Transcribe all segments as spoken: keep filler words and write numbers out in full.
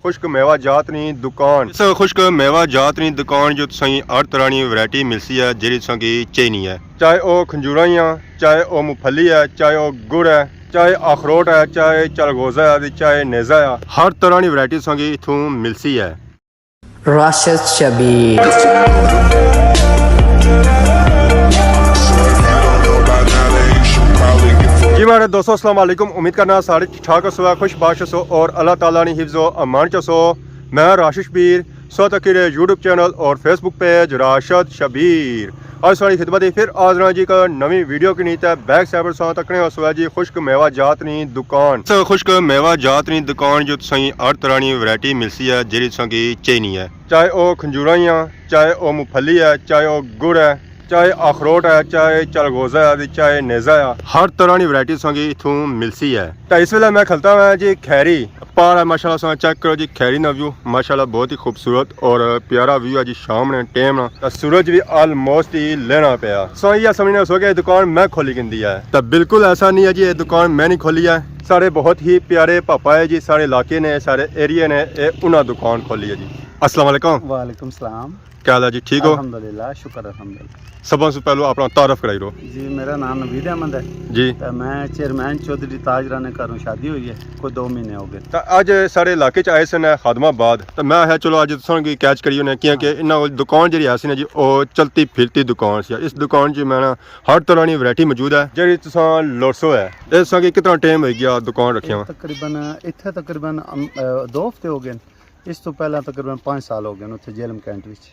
خشک میوہ جات نی دکان۔ اس خشک میوہ جات نی دکان جو تساں کی ہر طرح نی ورائٹی ملسی ہے، جیڑی تساں کی چاہینی ہے۔ چاہے او کھنجوراں ہی آں، چاہے او مونگ پھلی ہے، چاہے او گڑ ہے، چاہے اخروٹ ہے، چاہے چلغوزہ ہے، تے چاہے نیزہ ہے۔ ہر طرح نی ورائٹی تساں کی اتھوں ملسی ہے۔ راشد شبیر۔ جی مہاڑے دوستو، السلام علیکم۔ امید کرنا سارے ٹھیک ٹھاک ہسو، خوش باش ہسو اور اللہ تعالیٰ نی حفظ و امان چ ہسو۔ میں راشد شبیر، سو تکی رہے یوٹیوب چینل اور فیس بک پیج راشد شبیر۔ اج ساڑی خدمت ہی پھر حاضر ہاں جی ایک نویں ویڈیو کی نیت ہے۔ بیک سائیڈ پر ساں تکنے ہسو ہے جی خشک میوہ جات نی دکان۔ اس خشک میوہ جات نی دکان جو تساں کی ہر طرح نی ورائٹی ملسی ہے، جیڑی تساں کی چاہینی ہے۔ چاہے او کھنجوراں ہی آں، چاہے او مونگ پھلی ہے، چاہے او گڑ ہے، چاہے اخروٹ ہے، چاہے چلغوزہ ہے، تے چاہے نیزہ ہے۔ ہر طرح نی ورائٹی تساں کی اتھوں ملسی ہے۔ تے اس ویلے میں کھلتا ہاں جی کھیری۔ پار ہے ماشاءاللہ، تساں چیک کرو جی کھیری نا ویو، ماشاءاللہ بہت ہی خوبصورت اور پیارا ویو ہے جی شام نے ٹائم نا۔ تے سورج وی آلموسٹ ہی لینا پیا۔ تساں ایہہ سمجھنے ہسو کہ اے دکان میں کھولی گھندی ہے۔ تے بالکل ایسا نہیں ہے جی، اے دکان میں نہیں کھولی ہے۔ ساڑے بہت ہی پیارے پاپا ہے جی، ساڑے علاقے نے، ساڑے ایریے نے، اے انہاں دکان کھولی ہے جی۔ السلام علیکم۔ وعلیکم السلام۔ کیا حال ہے جی؟ ٹھیک ہو؟ الحمدللہ، شکر الحمدللہ۔ سبھاں سوں پہلو اپنا تعارف کرائی رو۔ جی، میرا نام نوید احمد ہے۔ جی۔ تے میں چیئرمین چوہدری تاج رانے گھروں شادی ہوئی ہے، کوئی دو مہینے ہو گئے۔ تے اج ساڑے علاقے چ آئے سن خادم آباد، تے میں آخیا چلو اج تساں کی کیچ کریو نے، کیاں کہ انہاں کول دکان جیڑی ہے سی نا جی، او چلتی پھرتی دکان سی۔ اس دکان چ میں نا ہر طرح نی ورائٹی موجود ہے، جیڑی تساں لوڑسو ہے۔ اے تساں کی کتنا ٹائم ہوئی گیا دکان رکھیا؟ تقریباً، اتھے تقریباً، ام، اے، دو ہفتے ہو گئے۔ اس تو پہلا تقریباً پانچ سال ہو گئے نے اتھے جہلم کینٹ وچ۔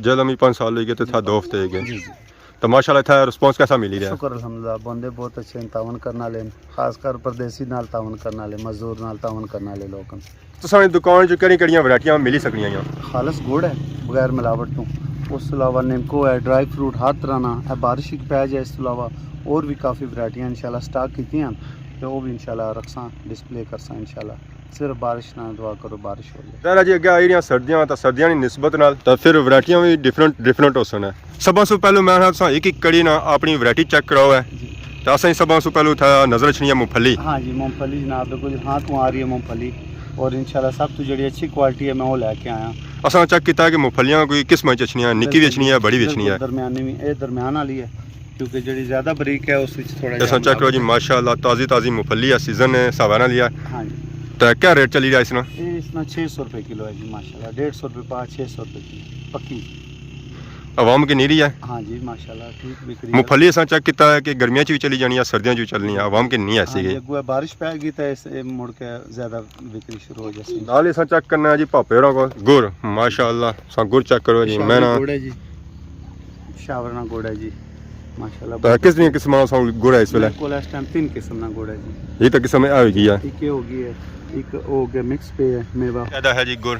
جہلم وی پانچ سال ہوئی گئے تے اتھا دو ہفتے ہوئی گئے۔ جی، جی۔ تے ماشاءاللہ اتھا رسپانس کیسا ملی رہا؟ شکر الحمدللہ، بندے بہت اچھے ہیں، تعاون کرنے والے ہیں، خاص کر پردیسی نال تعاون کرنے والے، مزدور نال تعاون کرنے والے لوگ ہیں۔ تساں دی دکان چ کہڑی کہڑیاں ورائٹیاں ملی سکنیاں ہیں؟ خالص گڑ ہے بغیر ملاوٹ تو، اس تو علاوہ نیمکو ہے، ڈرائی فروٹ ہر طرح نا ہے، بارش ایک پہ جائے، اس تو علاوہ اور بھی کافی ورائٹیاں انشاءاللہ سٹاک کیتیاں ہیں، تے وہ بھی انشاءاللہ رکھساں، ڈسپلے کرساں انشاءاللہ۔ صرف بارش نہ، دعا کرو بارش ہو جائے۔ ظاہر ہے جی، اگے آئی رہیاں سردیاں، تاں سردیاں نی نسبت نال تاں پھر ورائٹیاں وی ڈفرنٹ، ڈفرنٹ ہوسن۔ سبھاں سوں پہلو میں آخنا تساں ہک ہک کری نا اپنی ورائٹی چیک کراؤ ہے۔ جی۔ تاں اساں سبھاں سوں پہلو اتھا نظر اچھنی ہے مونگ پھلی۔ ہاں جی، مونگ پھلی جناب، بالکل ہاں تو آ رہی ہے مونگ پھلی۔ اور انشاءاللہ سب تو جڑی اچھی کوالٹی ہے، میں وہ لے کے آیا۔ اساں چیک کیتا ہے کہ مونگ پھلیاں کوئی قسم اچ اچھنی ہے، نکی وی اچھنی ہے، بڑی وی اچھنی ہے۔ بالکل، درمیانی وی، اے درمیان والی ہے۔ کیونکہ جیڑی زیادہ بریک ہے، اس وچ تھوڑا جیہا اساں چیک کرو جی، ماشاءاللہ، تازی تازی مفلی ہے، سیزن ہے، ساویراں دی ہے۔ ہاں جی۔ تے کیا ریٹ چلی رہیا اس نا؟ اے اس نا چھ سو روپے کلو ہے جی، ماشاءاللہ، ڈیڑھ سو روپے پا، چھ سو روپے کلو، پکی۔ عوام کی نہیں رہی ہے؟ ہاں جی، ماشاءاللہ، ٹھیک بک رہی ہے۔ مفلی اساں چیک کیتا ہے کہ گرمیاں چ وی چلی جانی ہے، سردیاں چ وی چلنی ہے، عوام کی نہیں ایسی ہاں جی، گئی۔ اگوں بارش پے گئی تے اس، اے مڑ کے زیادہ وکری شروع ہو جاسی۔ نال ہی اساں چیک کرنا ہے جی پاپے ہوراں کول گڑ، ماشاءاللہ، اساں گڑ چیک کرو جی، میں نا گڑ ہے جی، شاورنا گڑ ہے جی، ماشاءاللہ۔ تے کس دیاں قسماں اساں کول گڑ ہے اس ویلے؟ میرے کول اس ٹائم تین قسم نا گڑ ہے جی۔ یہ تو قسم ہے ہوئی گئی ہے۔ ایک یہ ہو گئی ہے، ایک ہو گیا مکس پے ہے میوہ۔ ایدا ہے جی گڑ،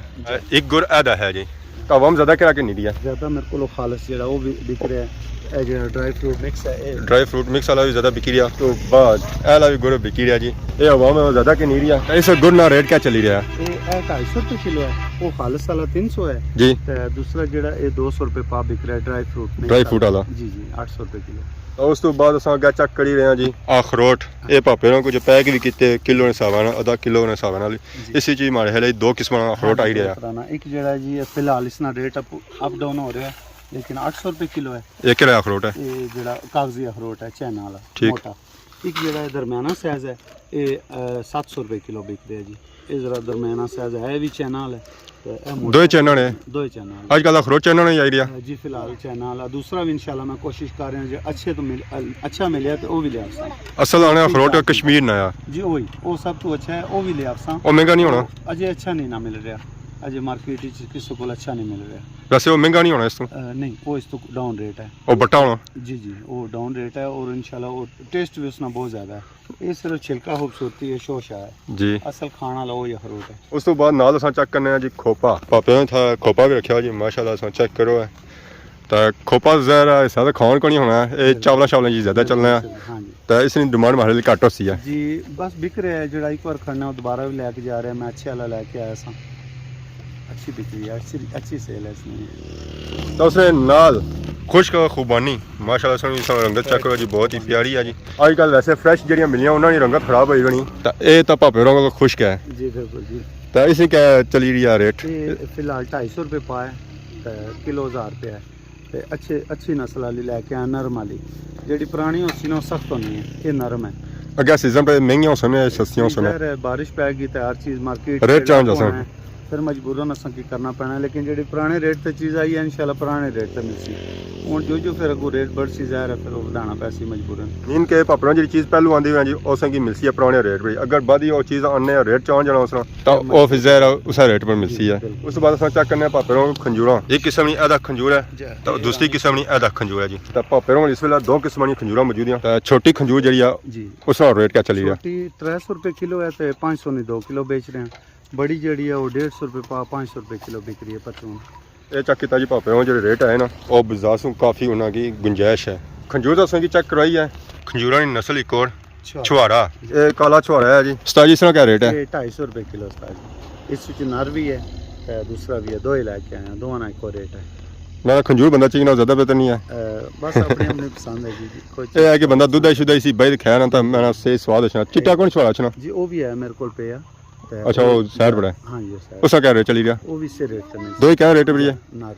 ایک گڑ ایدا ہے جی۔ تو عوام زیادہ کہڑا گھنی دی ہے؟ زیادہ میرے کو خالص جڑا وہ بھی بک رہا ہے، اے جڑا ڈرائی فروٹ مکس ہے، اے۔ ڈرائی فروٹ مکس والا بھی زیادہ بکی رہیا۔ تو بعد اے والا بھی گڑ بکی رہیا جی۔ اے عوام ہے، وہ زیادہ گھنی رہیا۔ تے اس گڑ نا ریٹ کیا چلی رہیا؟ اے، اے ڈھائی سو روپے کلو ہے، وہ خالص والا تین سو ہے۔ جی۔ تے دوسرا جڑا اے دو سو روپے پا بک رہا ہے، ڈرائی فروٹ مکس ڈرائی فروٹ والا۔ والا۔ جی، جی، اٹھ سو روپے کلو۔ تو اس تو بعد اساں اگے چیک کری رہے ہیں جی، اخروٹ۔ اے پاپے ہوراں کو جو پیک بھی کیتے، کلو نے حساب نال، آدھا کلو نے حساب نال۔ جی۔ اس وچ ہی ماڑے خیال ہے دو قسماں نا اخروٹ آئی رہیا۔ ہاں جی، دو طرح نا۔ ایک جڑا ہے جی، اے فی الحال اس نا ریٹ اپ، اپ ڈاؤن ہو رہا ہے، لیکن اٹھ سو روپے کلو ہے۔ اے کیڑا اخروٹ ہے؟ اے جڑا کاغذی اخروٹ ہے، چائنا والا، ٹھیک۔ موٹا۔ ایک جڑا ہے درمیانہ سائز ہے، اے، اے، ست سو روپے کلو بک رہا ہے جی۔ اے ذرا درمیانہ سائز ہے، اے بھی چائنا والا ہے۔ تے اے موٹا دوئے چائنا نے؟ دوئے چائنا والے۔ اج کل اخروٹ چائنا نے ہی آئی رہیا؟ جی، فی الحال چائنا والا۔ دوسرا بھی انشاءاللہ میں کوشش کر رہا ہوں، جے اچھے تو مل-، اچھا ملیا تے او بھی لے آساں۔ اصل آنے اخروٹ کشمیر نا آ۔ جی، اوہی، او سب تو اچھا ہے، او بھی لے آساں۔ او مہنگا نہیں ہونا؟ اجے اچھا نہیں نہ مل رہا، اجے مارکیٹ وچ کسے کول اچھا نہیں مل رہا۔ ویسے او مہنگا نہیں ہونا اس تو؟ اے، نہیں، او اس تو ڈاؤن ریٹ ہے۔ او بٹا ہونا؟ جی، جی، او ڈاؤن ریٹ ہے اور انشاءاللہ او ٹیسٹ بھی اس نا بہت زیادہ ہے۔ یہ صرف چھلکا خوبصورتی ہے، شوشہ ہے۔ جی۔ اصل کھان والا وہی اخروٹ ہے۔ اس تو بعد نال اساں چیک کرنے ہیں جی کھوپا۔ پاپے نے تھا کھوپا بھی رکھیا جی، ماشاءاللہ اساں چیک کرو ہے۔ تے کھوپا ظاہر ہے، سارے کھان کو نہیں ہونا ہے، یہ بالکل۔ چاولاں شاولاں جی زیادہ چلنا ہے۔ ہاں جی۔ تے اس نی ڈیمانڈ ماڑے لیے گھٹ ہوسی ہے۔ جی، بس بک رہا ہے، جڑا ایک بار کھڑنا ہے، وہ دوبارہ بھی لے کے جا رہا ہے، میں اچھے والا لے کے آیا سا۔ اچھی بکری ہے، اچھی، اچھی سیل ہے اس میں۔ تو اس نے نال خشک خوبانی، ماشاءاللہ، اس نے رنگت چیک کرو جی، بہت ہی پیاری ہے جی۔ اج کل ویسے فریش جڑیاں ملیاں، انہاں دی رنگت خراب ہوئی ہونی۔ تے اے تاں پاپے ہوراں کول خشک ہے۔ جی، بالکل جی۔ تے اس نے کیا چلی رہی ہے ریٹ؟ یہ فی الحال ڈھائی سو روپے پا ہے، تے کلو ہزار روپے ہے۔ تے اچھے، اچھی نسل والی لے کے آیا، نرم والی۔ جیڑی پرانی ہوسی نا، او سخت ہونی ہے، یہ نرم ہے۔ اگے سیزن پہ مہنگیاں ہوسن یا سستیاں ہوسن؟ ظاہر ہے، بارش پے گی تے ہر چیز مارکیٹ ریٹ چینج ہونا ہے۔ پھر مجبوراً اساں کی کرنا پینا ہے، لیکن جیڑی پرانے ریٹ تے چیز آئی ہے، انشاءاللہ پرانے ریٹ تے ملسی۔ ہن جو جو پھر اگوں ریٹ بڑھسی، ظاہر ہے پھر او ودھانا پیسی مجبوراً۔ مین کہ پاپڑاں جیڑی چیز پہلو آندی ہوئی جی، او اساں کی ملسی ہے پرانے ریٹ پہ۔ اگر بعد او چیز آنے ریٹ چینج ہونا اس نا، تے او پھر ظاہر ہے اسے ریٹ پر ملسی ہے۔ بالکل۔ اس بعد اساں چیک کرنے ہیں پاپڑاں کھنجوراں۔ ایک قسم نی ادا کھنجور ہے، جی۔ تے دوسری قسم نی ادا کھنجور ہے جی۔ تے پاپڑاں اس ویلے دو قسماں نی کھنجوراں موجود ہیں۔ تے چھوٹی کھنجور جیڑی ہے، جی۔ اس نا ریٹ کیا چلی رہا؟ چھوٹی ترے سو روپے کلو ہے تے پانچ سو نی دو کلو بیچ رہے ہیں۔ بڑی جیڑی ہے، وہ ڈیڑھ سو روپے پا، پانچ سو روپے کلو بک رہی ہے پرچون۔ اے چیک کیتا جی پاپے، ہن جیڑے ریٹ آئے نا، او بازار سوں کافی انہاں کی گنجائش ہے۔ کھنجور تاں اساں کی چیک کرائی ہے۔ کھنجوراں نی نسل ایک اور چھوارا۔ چھوارا۔ اے کالا چھوارا ہے جی۔ استاد جی، اس نا کیا ریٹ ہے؟ یہ ڈھائی سو روپے کلو استاد جی۔ اس وچ نر بھی ہے تے دوسرا بھی ہے، دو ہی لے کے آئے ہیں، دونوں نا ایک اور ریٹ ہے۔ نہ کھنجور بندہ چیک نہ زیادہ بہتر نہیں ہے۔ اے، بس اپنی اپنی پسند ہے جی، کوئی اے ہے کہ بندہ دودھ شدہ اسی باہر کھایا نا، تاں میں نا صحیح سواد اچھنا۔ چٹا کون چھوارا اچھنا؟ جی، وہ بھی ہے میرے کول پیا۔ تے اچھا، او سائیڈ پڑا ہے۔ ہاں جی، او سائیڈ۔ اس کا کیا ریٹ چلی رہا؟ او وی اسے ریٹ تے ملسی۔ دوئی کیا ریٹ پڑی ہے؟ نر،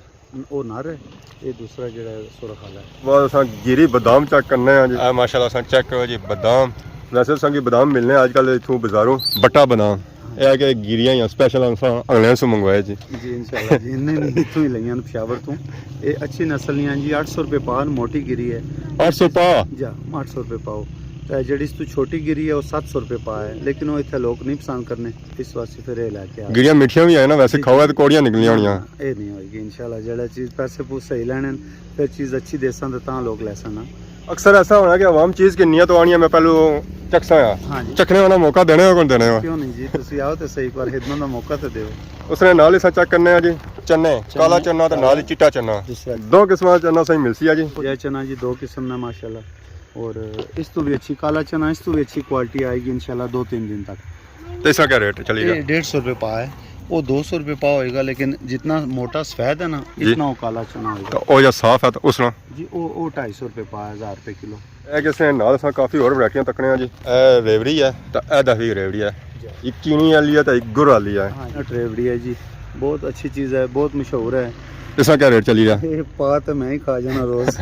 او نر ہے، اے دوسرا جیڑا ہے سورخ والا ہے۔ بعد اساں گیری بادام چیک کرنے آں جی۔ اے ماشاءاللہ، اساں چیک کرو جی بادام۔ ویسے اساں کی بادام ملنے آج کل اتھوں بازاروں، بٹا بادام۔ ہاں۔ اے ہے کہ گیریاں ہی اسپیشل اساں انگلینڈ سے منگوائے جی۔ جی انشاءاللہ جی، انہیں نہیں اتھوں ہی لئیاں پشاور توں۔ اے اچھی نسل نہیں آں جی، اٹھ سو روپے پا موٹی گیری ہے۔ اٹھ سو پا؟ جی، اٹھ سو روپے پاؤ۔ تے جیڑی اس تو چھوٹی گیری ہے، او ست سو روپے پا ہے، لیکن او اتھے لوگ نہیں پسند کرنے۔ اس واسطے پھر اے لے کے آ۔ گریاں میٹھیاں وی ہے نا، ویسے کھاؤ تے کوڑیاں نکلیاں ہونیاں۔ اے نہیں ہوئے گی انشاءاللہ، جیڑا چیز پیسے پوسے صحیح لینے، پھر چیز اچھی دیساں تے تاں لوگ لیسن نا۔ اکثر ایسا ہونا کہ عوام چیز گھننی ہے تو آنی ہے میں پہلو چکھساں آ۔ ہاں جی۔ چکھنے والا موقع دینے ہو کون دینے ہو؟ کیوں نہیں جی، تسی آؤ تے صحیح، پر خدمت دا موقع تے دیو۔ اس نے نال ہی سا چیک کرنے آ جی، چنے، چنے، کالا چنا تے نال ہی چٹا چنا۔ دوسرا۔ دو قسماں دا چنا صحیح ملسی ہے جی۔ یہ چنا جی دو قسم نا ماشاءاللہ۔ اور اس تو بھی اچھی کالا چنا، اس تو بھی اچھی کوالٹی آئے گی انشاءاللہ دو تین دن تک۔ تے اس کا کیا ریٹ چلی رہا؟ یہ ڈیڑھ سو روپے پا ہے، وہ دو سو روپے پا ہوئے گا، لیکن جتنا موٹا سفید ہے نا، جی۔ اتنا وہ کالا چنا ہوئے گا۔ تو او یا صاف ہے تو اس نا؟ جی، وہ، وہ ڈھائی سو روپے پا ہے، ہزار روپے کلو۔ اے کس نے نال اساں کافی ہور ورائٹیاں تکنے آں جی۔ اے ریوڑی ہے، تے اے دہوی ریوڑی ہے۔ جی۔ ایک چینی والی ہے تے ایک گڑ والی ہے۔ ہاں، اے ریوڑی ہے جی، بہت اچھی چیز ہے، بہت مشہور ہے۔ اس کا کیا ریٹ چلی رہا؟ یہ پا تے میں ہی کھا جانا روز۔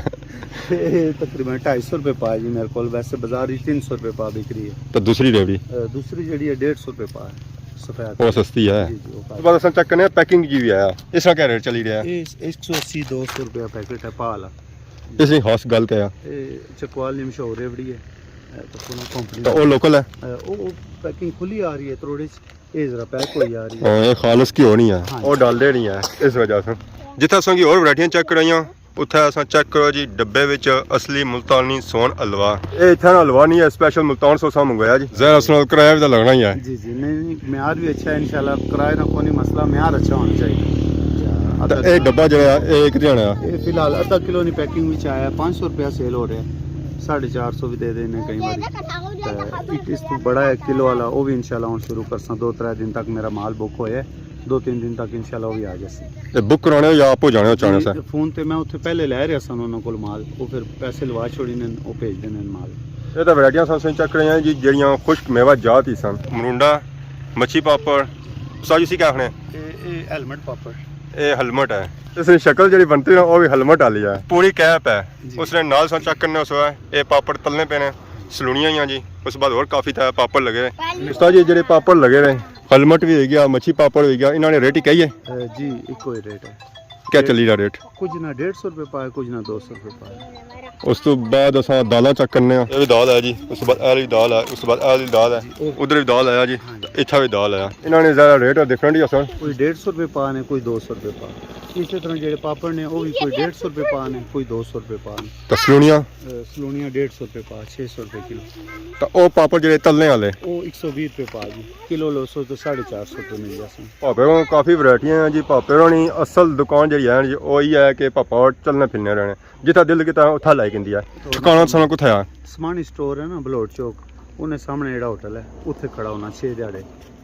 یہ تقریباً ڈھائی سو روپے پا ہے جی میرے کول، ویسے بازار ہی تین سو روپے پا بک رہی ہے۔ تو دوسری ریوڑی؟ اے، دوسری جیڑی ہے ڈیڑھ سو روپے پا ہے، سفید۔ وہ سستی ہے۔ جی، جی، وہ پا۔ اس بعد اساں چیک کرنے آں پیکنگ جی بھی آیا، اس کا کیا ریٹ چلی رہا؟ یہ ایک سو اسی، دو سو روپے پیکٹ ہے پا والا۔ اس نی خاص گل کیا ہے؟ اے چکوال نی مشہور ریوڑی ہے۔ اے تے پورا کمپنی تو او لوکل ہے؟ اے او، او پیکنگ کھلی آ رہی ہے تروڑے چ، اے ذرا پیک ہوئی آ رہی ہے۔ ہاں، اے خالص گھیو نہیں ہے۔ ہاں۔ او ڈالڈے نہیں ہے، اس وجہ سے۔ جتھے اساں کی ہور ورائٹیاں چیک کرائیاں، اتھے اساں چیک کرو جی، ڈبے وچ اصلی ملتانی سون حلوہ۔ اے اتھے نا حلوہ نہیں ہے، اسپیشل ملتان سو اساں منگوایا جی۔ ظاہر اس نال کرایہ بھی تو لگنا ہی ہے۔ جی، جی، نہیں، نہیں، معیار بھی اچھا ہے انشاءاللہ، کرایہ نا کوئی نہیں مسئلہ، معیار اچھا ہونا چاہیے۔ جی، ہاں، تے ادا اے کلو۔ ڈبہ جڑا ہے، اے کتنے آنا ہے؟ اے فی الحال ادھا کلو نی پیکنگ وچ آیا، پانچ سو روپیہ سیل ہو رہا ہے، ساڑھے چار سو بھی دے دینے کئی باری۔ تے ایک اس تو بڑا ہے کلو والا، او بھی انشاءاللہ ہن شروع کرساں، دو ترے دن تک میرا مال بک ہویا ہے، دو تین دن تک انشاءاللہ او بھی آ جاسی۔ تے بک کرانے ہو یا آپو جانے ہو چانے سے؟ جی، فون تے میں اتھے پہلے لے رہیا سن انہاں کول مال، او پھر پیسے لوا چھوڑی نے، او بھیج دینے مال۔ اے تاں ورائٹیاں سن، سن چیک رہے ہیں جی، جیڑیاں خشک میوہ جات ہی سن۔ مرونڈا، مچھی پاپڑ، ساجو سی کیا آخنے؟ اے، اے ہیلمٹ پاپڑ۔ اے ہیلمٹ ہے۔ اس نی شکل جیڑی بنتی نا، او وی ہیلمٹ آلی ہے۔ پوری کیپ ہے۔ جی۔ اس نے نال سن چیک کرنے اس وقت، اے پاپڑ تلنے پینے، سلونیاں ہی ہیں جی۔ اس بعد اور کافی تھا پاپڑ لگے۔ استاد جی، جیڑے پاپڑ لگے نے، ہیلمٹ بھی ہوئی گیا، مچھی پاپڑ ہوئی گیا، انہاں نے ریٹ ہی کہیے؟ اے، جی، ایک کوئی ریٹ ہے۔ کیا چلی رہا ریٹ؟ کچھ نہ ڈیڑھ سو روپے پا ہے، کچھ نہ دو سو روپے پا ہے۔ اس تو بعد اساں دالاں چیک کرنے ہاں۔ اے بھی دال ہے جی، اس بعد اے والی دال ہے، اس بعد اے والی دال ہے، جی، او۔ ادھر بھی دال آیا جی، ہاں جی۔ اتھا بھی دال آیا۔ انہاں نے ذرا ریٹ ڈفرنٹ ہی اساں۔ کوئی ڈیڑھ سو روپے پا نے، کوئی دو سو روپے پا۔ اسی طرح جیڑے پاپڑ نے، او بھی کوئی ڈیڑھ سو روپے پا نے، کوئی دو سو روپے پا نے۔ تے سلونیاں؟ اے، سلونیاں ڈیڑھ سو روپے پا، چھ سو روپے کلو۔ تے او پاپڑ جیڑے تلنے والے؟ او ایک سو ویہہ روپے پا جی، کلو لو سو تے ساڑھے چار سو روپے مل جاسن۔ پاپے کول کافی ورائٹیاں ہیں جی۔ پاپے ہونی اصل دکان جیڑی ہے جی، او ہی ہے کہ پاپا چلنے پھرنے رہنے، جتھا دل کیتا اتھا لائی کندی ہے۔ ٹھکانا سانا کتھا ہے؟ سمانی سٹور ہے نا بلوٹ چوک، انہیں سامنے جیڑا ہوٹل ہے، اتھے کھڑا ہونا چھ دیہاڑے،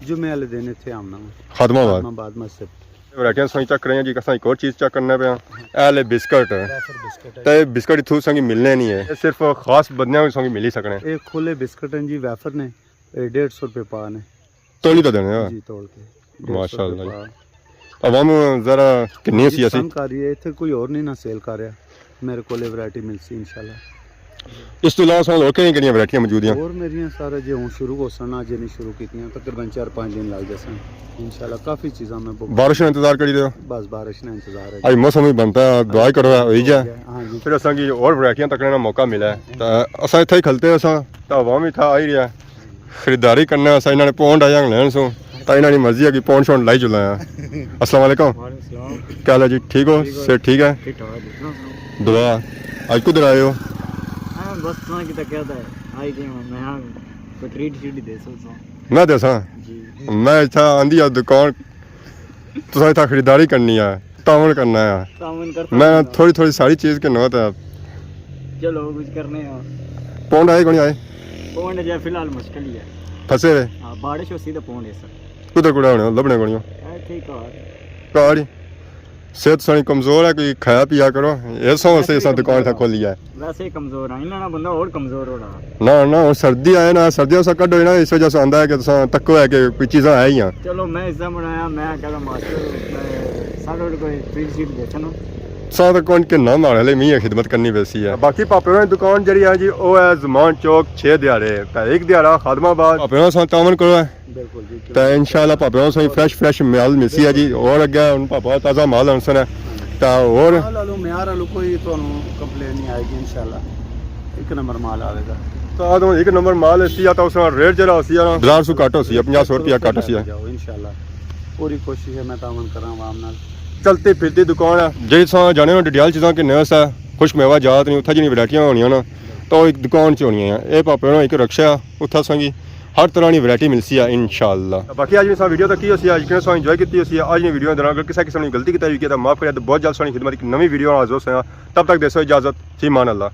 جمعے والے دن اتھے آمنا۔ خادم آباد۔ خادم آباد مسجد۔ ورائٹیاں سوئی چیک رہے ہیں جی، اساں ایک اور چیز چیک کرنے پے ہاں۔ اے لے بسکٹ۔ ویفر بسکٹ ہے۔ تے بسکٹ اتھوں سنگی ملنے نہیں ہے، اے صرف خاص بندیاں کو سنگی ملی سکنے۔ اے کھلے بسکٹ ہیں جی، ویفر نے، اے ڈیڑھ سو روپے پا نے۔ تولی تو دینے ہو؟ جی، تول کے۔ ماشاءاللہ جی۔ عوام ذرا کنی سی اسی۔ پسند کر رہی ہے، اتھے کوئی اور نہیں نہ سیل کر رہا۔ میرے کول ورائٹی ملسی انشاءاللہ۔ اس تو علاوہ ساں ہور کہڑیاں کہڑیاں ورائٹیاں موجود ہیں؟ اور میریاں سارے جے ہوں شروع ہو سن، اج نہیں شروع کیتیاں، تقریباً چار پانچ دن لگ جاسن۔ انشاءاللہ کافی چیزاں میں بک بارش نا انتظار کری رہے ہو؟ بس بارش نا انتظار ہے۔ اج موسم بھی بنتا ہے، دعا ہی کرو ہوئی جائے۔ ہاں جی۔ پھر اساں کی اور ورائٹیاں تکنے نا موقع ملا ہے۔ تے اساں اتھے ہی کھلتے اساں، تے عوام بھی اتھا آئی رہیا ہے۔ خریداری کرنے اساں، انہاں نے پونڈ آیا انگلینڈ سوں، تے انہاں نی مرضی ہے کہ پونڈ شونڈ لائی چلایا۔ السلام علیکم۔ وعلیکم السلام۔ کیا حال ہے جی؟ ٹھیک ہو؟ ٹھیک ہو؟ صحت ٹھیک ہے؟ ٹھیک ٹھاک جی۔ دعا۔ اج کدھر آئے ہو؟ ہاں، بس تساں کی تکیا تھا، آئی گئے ہوں، میں ہاں کوئی ٹریٹ شریٹ دے سو سو۔ میں دساں؟ جی۔ میں اتھا آندی آ دکان، تساں اتھا خریداری کرنی ہے، تعاون کرنا ہے۔ تعاون کرتا میں ہوں۔ تھوڑی تھوڑی ساری چیز گھننا تے۔ چلو، کچھ کرنے ہاں۔ پونڈ آئے کونی آئے؟ پونڈ جے فی الحال مشکل ہی ہے۔ پھنسے ہوئے؟ ہاں، بارش ہو سی تو پونڈ ہے سر۔ کدھر کڑا ہونے، لبنے کونی ہو؟ اے ٹھیک ہے۔ کار ہی۔ صحت سانی کمزور ہے، کوئی کھایا پیا کرو۔ اس واسطے اساں دکان تھا کھولی ہے۔ ویسے ہی کمزور ہے، انہاں نا بندہ اور کمزور ہو رہا۔ نہ، نہ، ہن سردی آئے نا، سردیاں سا کڈو نا، اس وجہ سے آندا ہے کہ تساں تکو ہے کہ کوئی چیزاں ہے ہی ہیں۔ چلو، میں اس طرح بنایا، میں کہہ رہا ماسٹر، میں سارے کوئی ٹریٹ شریٹ دیکھنا۔ ساں تو کون کے نام آنے لے، میں خدمت کرنی ویسی ہے۔ باقی پاپے ہوراں دی دکان جڑی ہے جی، او ہے زمان چوک چھ دیہاڑے، تے ایک دیہاڑا خادم آباد۔ پاپے ہوراں ساں تعاون کرو ہے۔ بالکل جی، تے انشاءاللہ پاپے ہوراں ساں فریش فریش مال ملسی ہے جی، اور اگے ہن پاپا تازہ مال آنسن ہے۔ تے اور مال آلو، معیار آلو کوئی تانوں کمپلین نہیں آئے گی انشاءاللہ۔ ایک نمبر مال آوے گا۔ تو آدم ایک نمبر مال اسی آ، تو اس نا ریٹ جڑا اسی آ نا، بازار سو گھٹ ہوسی آ، پنجاہ سو روپیہ گھٹ ہوسی آ۔ جاؤ انشاءاللہ۔ پوری کوشش ہے میں تعاون کراں عوام نال۔ چلتی پھرتی دکان ہے۔ جیڑی تساں جانے ہو ڈڈیال چیزاں گھننے واسطے، خشک میوہ جات نہیں، اتھا جنی ورائٹیاں ہونیاں نا، تو ایک دکان چ ہونیاں ہیں۔ اے پاپے ہوراں ایک رکشہ ہے، اتھا تساں کی ہر طرح نی ورائٹی ملسی ہے انشاءاللہ۔ باقی اج نی سا ویڈیو تک کی ہوسی، اج کنے سا انجوائے کیتی ہوسی۔ اج نی ویڈیو دوران اگر کسے قسم نی غلطی کیتی ہوئی ہے تو معاف کرے، تو بہت جلد سانی خدمت ایک نوی ویڈیو نال حاضر ہوساں۔ تب تک دیسو اجازت، فی امان اللہ۔